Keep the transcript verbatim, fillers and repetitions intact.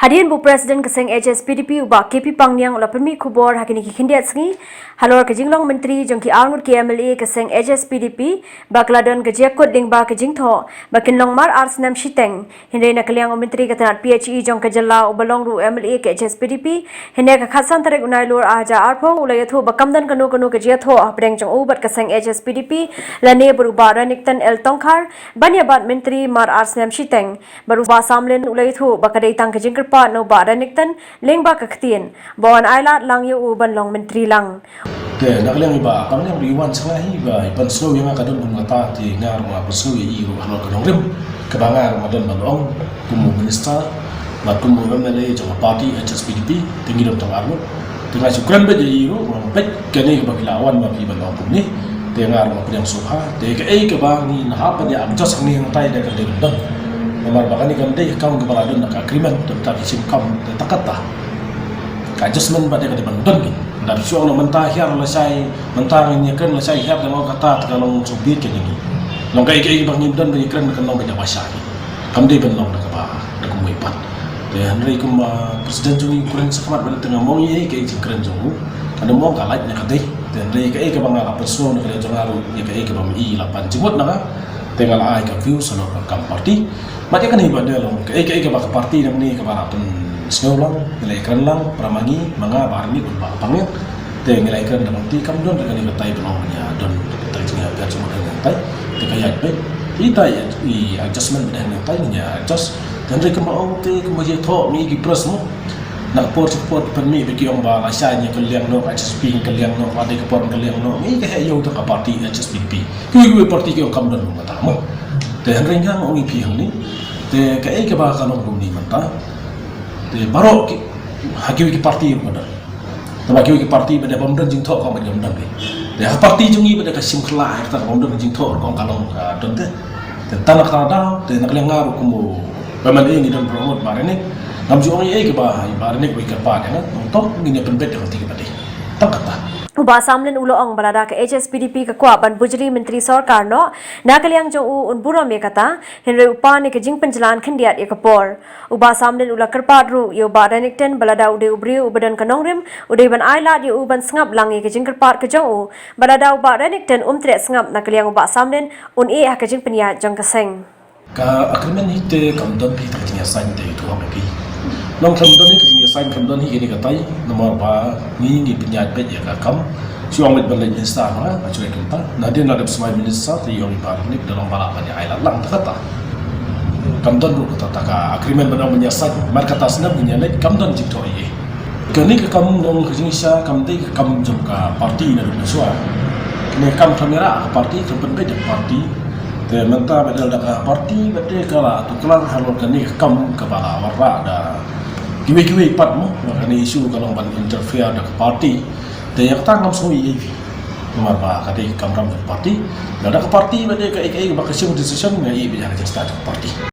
Hadien ba u President ka seng H S P D P u Bah K P Pangniang u la pynmih khubor ha kine ki khyndiat sngi halor ka jinglong myntri jong ki arngut ki M L A ka seng H S P D P ba ka la don ka jingkut lyngba ka jingthoh ba kin long mar ar snem shiteng. Hynrei na ka liang u Myntri ka tnat P H E jong ka jylla uba long ruh u M L A ka H S P D P, hynne ka khatsan tarik u Nailur ar hajar arphew u la ïathuh ba kam don kano kano ka jingïathoh hapdeng jong u bad ka seng H S P D P lane bad u Bah Renikton L Tongkhar ban ïa bat myntri mar ar snem shiteng. Bad u Bah Samlin u la ïathuh ba ka dei tang ka jingkyrpad na u Bah Renikton lyngba ka ktien ba un ailad lang ïa u ban long myntri lang. Te na ka liang i Bah Pangniang ruh i wan sha nga hi ba i pynsngew ïa nga ka don kum kata, te nga ruh nga pynsngew ïa i ruh halor ka nongrim kaba nga ruh nga don ban ong kum u minister bad kum u M L A jong ka party H S P D P, te ngi don tang arngut. Te nga shu kren beit ïa i ruh, nga ong beit kane kaba phi la wan ma phi ban ong kumne. Te nga ruh nga pdiang sngewbha. Te kaei kaba ngi hap ban ïa adjust hangne hangtai te kan dei ban don. Namar ba kane kan dei ka kam kaba la don na ka agreement, te mynta ki shim kam, te tang kata ka adjustment ba te kan dei ban don. Lada shu ong mynta hiar lashai, mynta ngin ïakren lashai hiar, te nga ong kata te ka long shu bit kane ngi. Long kaei kaei ba ngim don ban ïakren kan long ka jabasha. Kam dei ban long da kaba, da kumwei pat. Te hynrei kum, ah, President jong ngi u kren shakhmat ba te nga ong ïa kaei jingkren jong u. Ka dei ong ka lait na ka dei. Te hynrei kaei kaba nga la pynsngew na ka liang jong nga ruh ïa kaei kaba ma i la pan jingmut na nga. Te nga la ai ka view shalor ka kam party. Bad ïa kane ba dei long kaei kaei kaba ka party nangne kaba la pynsngew lang, ngi la ïakren lang, para ma ngi, ma nga, Bah Renik, Bah Pangniang. Te ngi la ïakren da ka party, kam don da kane katai ba long ngi ïa don katai jingïapher jingmut hangtai. Te ka ïaid beit. Te ita i adjustment ba dei hangtai ngi ïa adjust. Te hynrei kumba ong te kumba ïathoh ngi ki press mo. Na ka por sha ka por ki pynmih ba ki ong ba lashai ngi kylliang noh, H S P ngi kylliang noh, lada ka por ngi kylliang noh. Ngi ka heh ïew tang ka party H S P D P. Kiwei kiwei party ki ong kam don ruh kata mo. Te hynrei nga ong ïa phi hangne. Te kaei kaba ka long kumne mynta. Te baroh ki, ha kiwei ki party ruh ka don. Te ba kiwei ki party ba dei bym don jingthoh ka ong ba dei bym don ki. Te ha party jong ngi ba dei ka shim khlaiñ ha kata bym don jingthoh ka ong ka long ka don te. Te tang na kata daw, te na ka liang nga ruh kum u M L A ngi don baroh ngut Bah Renik. Ngam ju ong ei ei kaba Bah Renik ba i kyrpad ïa nga, ong to ngin ïa pynbeit ïa ka party kaba dei. Tang kata. U Bah Samlin u la ong ba lada ka H S P D P ka kwah ban bujli myntri sorkar noh, na ka liang jong u un burom ïa kata, hynrei u pan ïa ka jingpynjlan khyndiat ïa ka por. U Bah Samlin u la kyrpad ruh ïa u Bah Renikton ba lada u dei u briew uba don ka nongrim, u dei ban ailad ïa u ban sngap lang ïa ka jingkyrpad ka jong u. Ba lada u Bah Renikton um treh sngap na ka liang u Bah Samlin, un ïeh ha ka jingpynïaid jong ka seng. Ka agreement hi te kam don hi tang ka jingïasain te ïathuh ha phi. Nong kam don hi ka jingïasain, kam don hi kane katai, namar ba ngi ngi pynïaid beit ïa ka kam. Shu ong beit ban leit minister ma nga, nga shu leit kumta. Nadien la dep shu ai minister te ïa ong i Bah Renik da long ba lah ban ïa ailad lang tang kata. Kam don ruh kata ka agreement ban ong ban ïasain, mar kata snem ngin ïa leit, kam don jingthoh ei ei. Kane ka kam long ka jingshisha, kam dei ka kam jong ka party naduh mynshuwa. Kane ka kam khlem ïarah ka party, khlem pynbeit ka party. Te mynta ba dei da ka party ba dei ka la tuklar halor kane ka kam kaba la wanrah da kiwei kiwei pat mo. Kane issue ka long ban interfere da ka party. Te ïa kata ngam sngew ei ei. Namar ba ka dei ka kamram jong ka party. Da ka party ba dei kaei kaei ba ka shim decision, nga ïohi ba ïa ka jingstad jong ka party.